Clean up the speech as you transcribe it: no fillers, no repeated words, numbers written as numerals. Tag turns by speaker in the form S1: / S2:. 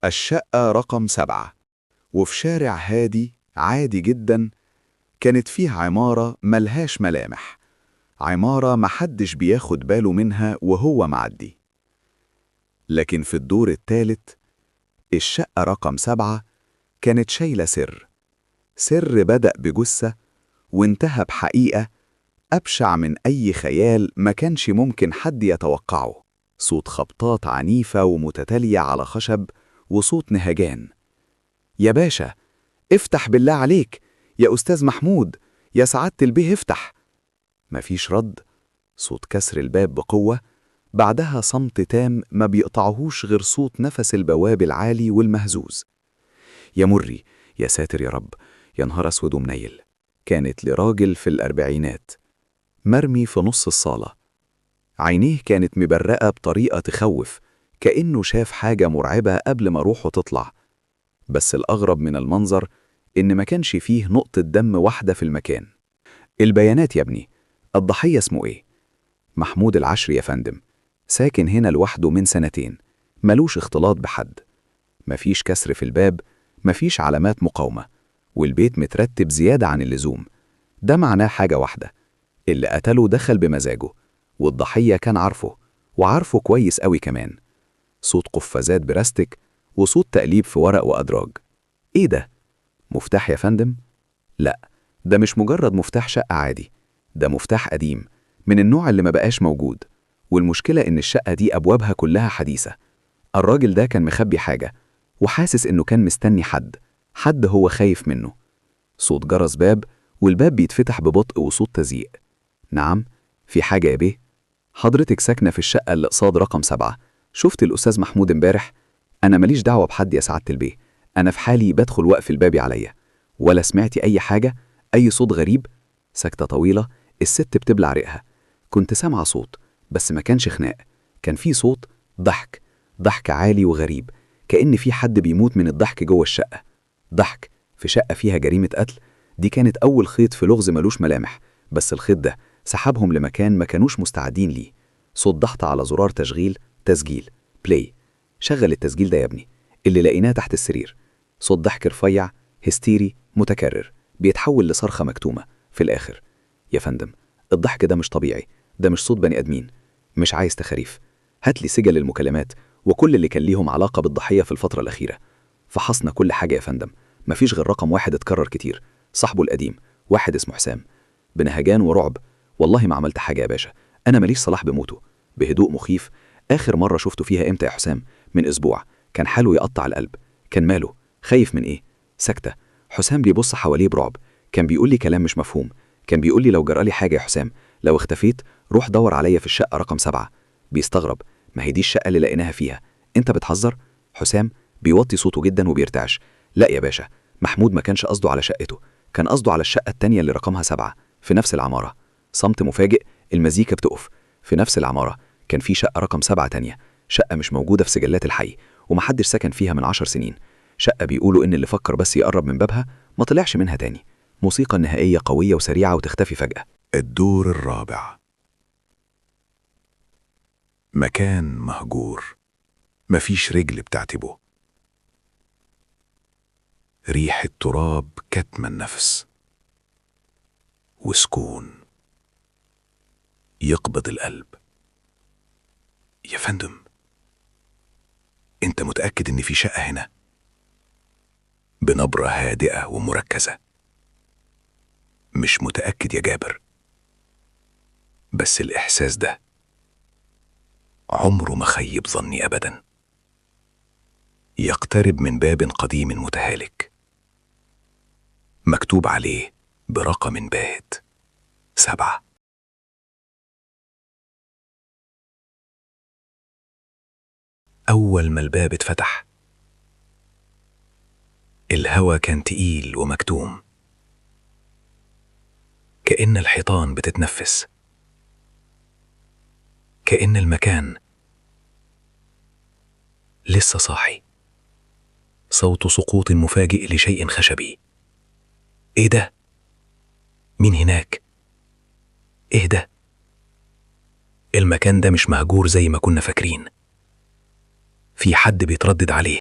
S1: الشقة رقم 7، وفي شارع هادي عادي جدا كانت فيه عمارة ملهاش ملامح، عمارة محدش بياخد باله منها وهو معدي. لكن في الدور الثالث، الشقة رقم 7 كانت شايلة سر، سر بدأ بجثة وانتهى بحقيقة أبشع من أي خيال ما كانش ممكن حد يتوقعه. صوت خبطات عنيفة ومتتالية على خشب وصوت نهجان. يا باشا افتح بالله عليك، يا أستاذ محمود، يا سعادة البيه افتح. مفيش رد. صوت كسر الباب بقوة، بعدها صمت تام ما بيقطعهوش غير صوت نفس البواب العالي والمهزوز. يا مري، يا ساتر يا رب، يا نهار أسود ومنيل. كانت لراجل في الأربعينات مرمي في نص الصالة. عينيه كانت مبرقة بطريقة تخوف، كأنه شاف حاجة مرعبة قبل ما روحه تطلع. بس الأغرب من المنظر إن ما كانش فيه نقطة دم واحدة في المكان. البيانات يا ابني، الضحية اسمه إيه؟ محمود العشري يا فندم، ساكن هنا لوحده من سنتين، ملوش اختلاط بحد، مفيش كسر في الباب، مفيش علامات مقاومة، والبيت مترتب زيادة عن اللزوم. ده معناه حاجة واحدة، اللي قتله دخل بمزاجه، والضحية كان عارفه، وعارفه كويس قوي كمان. صوت قفازات براستيك وصوت تقليب في ورق وأدراج. إيه ده؟ مفتاح يا فندم؟ لا، ده مش مجرد مفتاح شقة عادي، ده مفتاح قديم من النوع اللي ما بقاش موجود. والمشكلة إن الشقة دي أبوابها كلها حديثة. الراجل ده كان مخبي حاجة، وحاسس إنه كان مستني حد، حد هو خايف منه. صوت جرس باب، والباب بيتفتح ببطء وصوت تزييق. نعم، في حاجة يا بيه؟ حضرتك ساكنة في الشقة اللي قصاد رقم 7، شفت الأستاذ محمود امبارح؟ أنا ماليش دعوة بحد يا سعادة البيه، أنا في حالي بدخل وأقفل بابي عليا. ولا سمعتي أي حاجة؟ أي صوت غريب؟ سكتة طويلة، الست بتبلع ريقها. كنت سامعة صوت، بس ما كانش خناق، كان في صوت ضحك، ضحك عالي وغريب، كأن في حد بيموت من الضحك جوه الشقة. ضحك في شقة فيها جريمة قتل؟ دي كانت أول خيط في لغز ملوش ملامح، بس الخيط ده سحبهم لمكان ما كانوش مستعدين ليه. صوت ضغط على زرار تشغيل، تسجيل، play. شغل التسجيل ده يا ابني، اللي لقيناه تحت السرير. صوت ضحك رفيع، هستيري، متكرر، بيتحول لصرخة مكتومة في الآخر. يا فندم، الضحك ده مش طبيعي، ده مش صوت بني آدمين. مش عايز تخاريف، هات لي سجل المكالمات وكل اللي كان ليهم علاقة بالضحية في الفترة الأخيرة. فحصنا كل حاجة يا فندم، مفيش غير رقم واحد اتكرر كتير، صاحبه القديم، واحد اسمه حسام. بنهجان ورعب، والله ما عملت حاجة يا باشا، أنا ماليش صلاح بموته. بهدوء مخيف، آخر مرة شفته فيها إمتى يا حسام؟ من أسبوع، كان حاله يقطع القلب. كان ماله؟ خايف من إيه؟ سكتة. حسام بيبص حواليه برعب، كان بيقول لي كلام مش مفهوم، كان بيقول لي لو جرالي حاجة يا حسام، لو اختفيت روح دور عليا في الشقة رقم 7. بيستغرب، ما هي دي الشقة اللي لقيناها فيها، أنت بتهزر؟ حسام بيوطي صوته جدا وبيرتعش، لا يا باشا، محمود ما كانش قصده على شقته، كان قصده على الشقة التانية اللي رقمها 7 في نفس العمارة. صمت مفاجئ، المزيكا بتقف. في نفس العمارة كان في شقة رقم 7 تانية، شقة مش موجودة في سجلات الحي ومحدش سكن فيها من 10 سنين، شقة بيقولوا إن اللي فكر بس يقرب من بابها ما طلعش منها تاني. موسيقى نهائية قوية وسريعة وتختفي فجأة.
S2: الدور الرابع. مكان مهجور، مفيش رجل بتعتبه، ريحة تراب كتم النفس، وسكون يقبض القلب. يا فندم، انت متأكد ان في شقة هنا؟ بنبرة هادئة ومركزة، مش متأكد يا جابر، بس الإحساس ده عمره ما خيب ظني أبدا. يقترب من باب قديم متهالك، مكتوب عليه برقم باهت 7. أول ما الباب اتفتح، الهوا كان تقيل ومكتوم، كأن الحيطان بتتنفس، كأن المكان لسه صاحي. صوت سقوط مفاجئ لشيء خشبي. ايه ده؟ مين هناك؟ ايه ده؟ المكان ده مش مهجور زي ما كنا فاكرين، في حد بيتردد عليه.